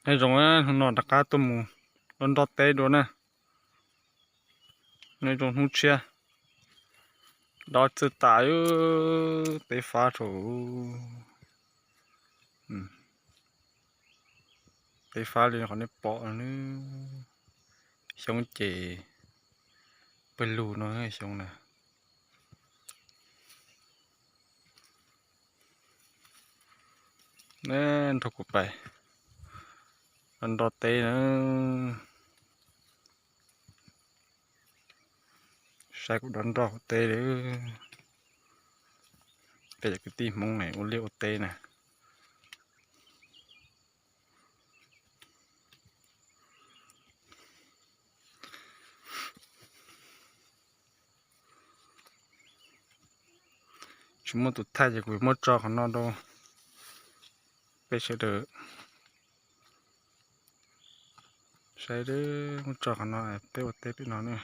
Nyob zoo, hnub no rov qab tuaj mus nroj nroj teb dua na. Nyob zoo hnub tshiab, dov txwj tas, teb fab rau. Teb fab li qhov nej pom no, xyoob ces pawg lug no xyoob na. Nrog kuv pais nroj teb na. Saib kuv dov nroj hauv teb lawm. Peb cov kwv tij Hmoob ua liaj ua teb na. Tsis muaj tus thaij ces kuv muab tso qhov no rau peb sawv daws saib, muab tso qhov no peb ua teb peb no na.